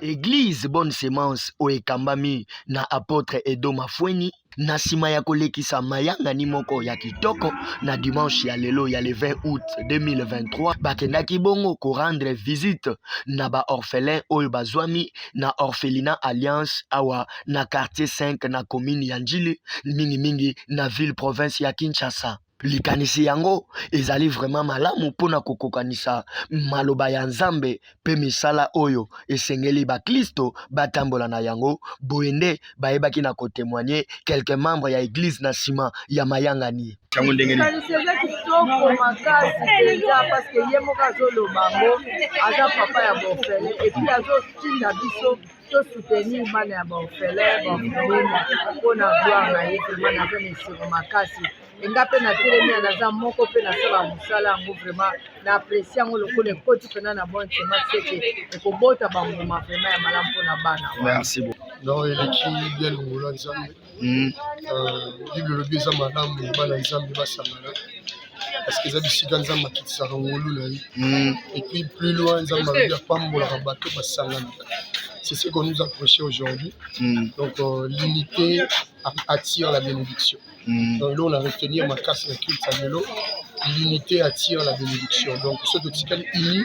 Eglise Bonne Semence oyo ekambami na Apotre Edo Mafueni na nsima ya kolekisa mayangani moko ya kitoko na dimanche ya lelo ya le 20 août 2023, bakendaki bongo ko rendre visite na ba orphelins oyo bazwami na orphelinat Alliance awa na quartier 5 na commune ya Ndjili, mingimingi na ville province ya Kinshasa. Likanisi yango ezali vraiment malamu mpo na kokokanisa maloba ya Nzambe mpe misala oyo esengeli baklisto batambola na yango. Boye nde bayebaki na kotemoigne quelques membres ya eglise na nsima ya mayangani. Yango ndenge nini? Likanisi eza kitoko makasi mpenza parce que ye moko azoloba yango, aza papa ya baorphelin et puis azotinda biso to soutenir bana ya baorphelin, baorpheline mpo na gloire na ye. Vraiment naza na esengo makasi. Nga mpe natelemi ya naza moko mpe nasala mosala yango vraiment na apprécie yango lokola ekoti mpena na bonne semence seke ekobota bambuma vraiment ya malamu mpona bana. Merci beaucoup. Non, eleki bien longola Nzambe. Bible elobi eza malamu ya bana Nzambe basangana parce que eza bisika Nzambe akitisaka ngolu na ye. Et puis plus loin, Nzambe alobi apambolaka bato basangana. C'est ce qu'on nous a prêché aujourd'hui. Donc l'unité attire la bénédiction. Donc là, on a retenir makasi na culte ya lelo. L'unité attire la bénédiction. Donc soki totikali unis,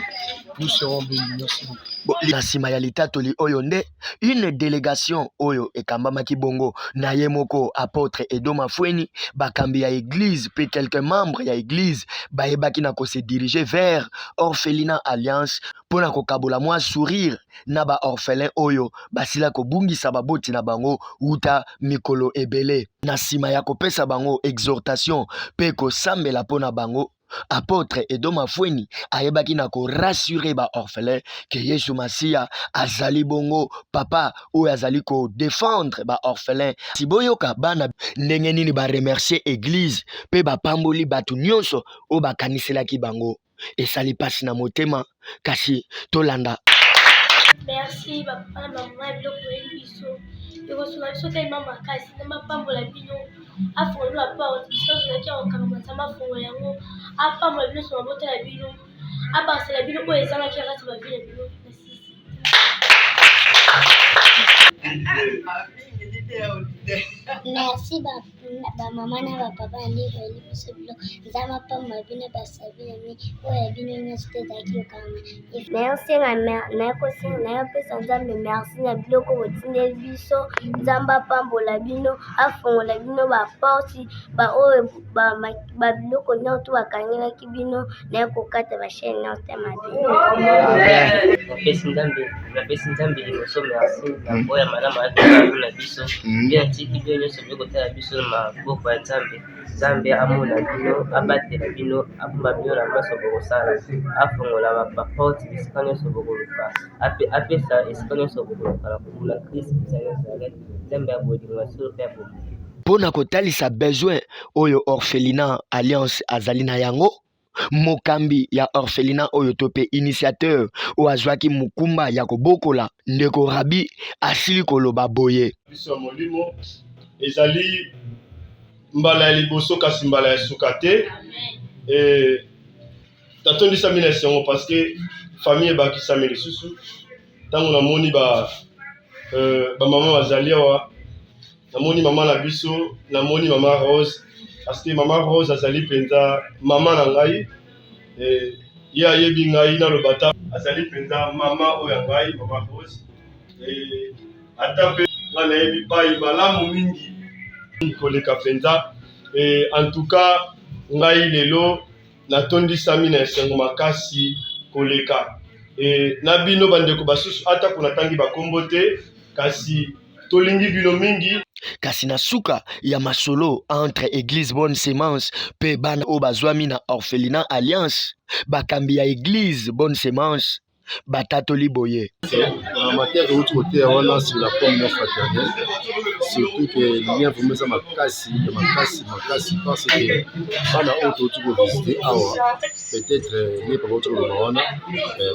nous serons bénis. Merci beaucoup. Bon, na nsima ya litatoli oyo nde une délégation oyo ekambamaki bongo na ye moko apôtre Edo Mafueni, bakambi ya église pe quelques membres ya église bayebaki na ko se diriger vers orphelinat Alliance mpo na kokabola mwa sourire na ba orphelin oyo basila kobungisa baboti na bango wuta mikolo ebele. Na nsima ya kopesa bango exhortation pe kosambela mpo na bango, Apotre Edo Mafueni ayebaki na ko rassurer ba orphelins que Yesu Masiya azali bongo papa oyo azali ko defendre ba orphelins. Si boyoka bana ndenge nini ba remercier eglise pe bapamboli bato nyonso oyo bakaniselaki bango. Esali pasi na motema, kasi tolanda. Merci ba papa na mama ya biloko boyeli biso ekosunga biso telema makasi. Nzambe apambola bino, afongola bino baporte bisika tozalaki ya kokangama. Nzambe afongola yango, apambola bino so mabota na bino, abakisela bino oyo ezangaki na kati ya bavie na bino. Nasisi. Merci bamama na bapapa na ndenge boyeli biso biloko. Nzambe apambola bino, basabi na mi oyo ya bino nyonso te ezalaki kokangama. Nayosenga, nayokosenga, nayopesa Nzambe merci na biloko botindeli biso. Nzambe apambola bino, afongola bino baporte baoyo babiloko nyonso bakangelaki bino, naye kokata bachaine nyonso te mabe. Napesi Nzambe liboso merci na oyo ya malamu ayaki na biso mpe natiki bino nyonso boye kotala biso na maboko ya Nzambe. Nzambe amona bino, abatela bino, abomba bino na nyonso bokosala, afongola baporte bisika nyonso bokoluka, apesa esika nyonso bokoluka na kombo na Christ ya Nazareth, Nzambe ya bolingo ya solo mpe ya bomoi. Mpo na kotalisa besoin oyo orphelinat Alliance azali na yango, mokambi ya orphelinat oyo to mpe initiateur oyo azwaki mokumba ya kobokola, ndeko Rabi, asili koloba boye. Biso ya molimo ezali mbala ya liboso kasi mbala ya suka te. Tatondisami na esengo parce que famille ebakisami lisusu. Ntango namoni ba bamama bazali awa, namoni mama na biso, namoni mama Rose, parce que mama Rose azali mpenza mama na ngai. Ye ayebi ngai, naloba ta azali mpenza mama oyo ya ngai, mama Rose. Ata mpe ngai nayebi pai malamu mingi koleka mpenza. En tout cas ngai lelo natondisami na esengo makasi koleka. Na bino bandeko basusu, atako natangi bakombo te, kasi tolingi bino mingi. Kasi na suka ya masolo entre Eglise Bonne Semence mpe bana oyo bazwami na orphelinat Alliance, bakambi ya Eglise Bonne Semence batatoli boye. Na matière euti koteya wana sur la communion fraternelle, surtout que lien vraiment eza makasi ya makasi makasi, parce que bana oyo touti kovisite awa, peut-être nde papa auti koloba wana,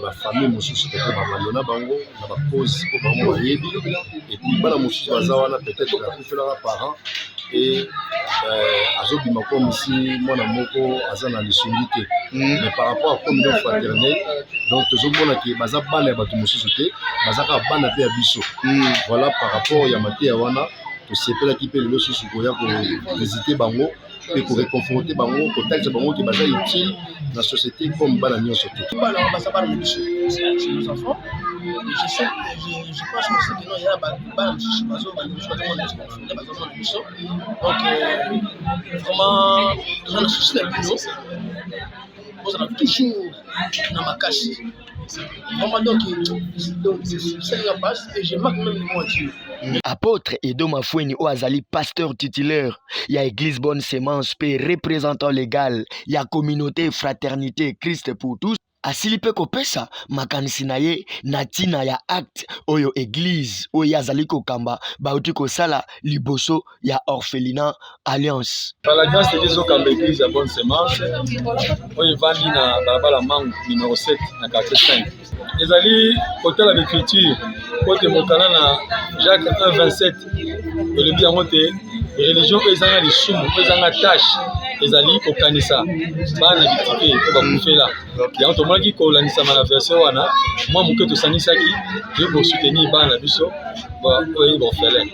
bafamille mosusu peut-être babandona bango na bacause oyo bango bayebi, et puis bana mosusu baza wana peut-être bakufelaka parent. Et euh, azobima comme si mwana moko aza na lisungi te mm. Mais par rapport à communion fraternelle, donc tozomona ke baza bana ya bato mosusu te, baza kaka bana mpe ya biso mm. Voilà, par rapport ya mateya wana, tosepelaki mpe lelo susu koya kovisite bango mpe koreconforte bango, kotalisa bango ke baza utile na société comme bana nyonso te. Bana baza bana na biso, c'est nos enfants. Je sais, je pense aussi que non, ya bana mosusu bazo bana mosusu bazomona biso, bafonde bazomona biso. Donc vraiment toza na souci na bino, bozala toujours na makasi vraiment. Donc esalinga pasi et je manque même le mot à dire. Apôtre Edo Mafueni, oyo azali pasteur titulaire ya église Bonne Semence mpe représentant légal ya communauté Fraternité Christ pour tous, asili mpe kopesa makanisi na ye na ntina ya acte oyo église oyo ye azali kokamba bauti kosala liboso ya orphelinat Alliance. Par la grâce de Dieu, ezokamba église ya Bonne Semence oyo evandi na balabala Mangu numéro 7 na quartier 5. Ezali kotala baecriture po te mokanda na Jacques 1 27 elobi yango te, religion oyo ezanga lisumu, oyo ezanga tache, ezali kokanisa bana bitike oyo bakufela. Yango tomonaki kolandisama na verset wana mwa moke, tosangisaki toye kosoutenir bana na biso oyo baorphelin.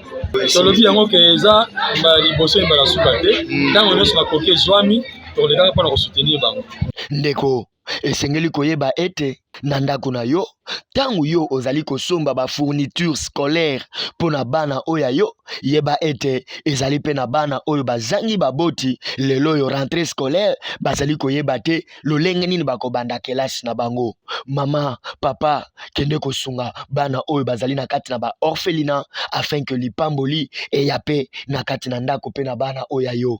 Tolobi yango ke eza mbala liboso, mbala suka te. Ntango nyonso makoki ezwami, tokolekaka mpona kosoutenir bango. Ndeko, esengeli koyeba ete na ndako na yo, ntango yo ozali kosomba bafourniture scolaire mpo na bana oyo ya yo, yeba ete ezali mpe na bana oyo bazangi baboti. Lelo oyo rentrée scolaire, bazali koyeba te lolenge nini bakobanda kelasi na bango. Mama, papa, kende kosunga bana oyo bazali na kati na ba orphelinat afin que lipamboli eya mpe na kati na ndako mpe na bana oyo ya yo.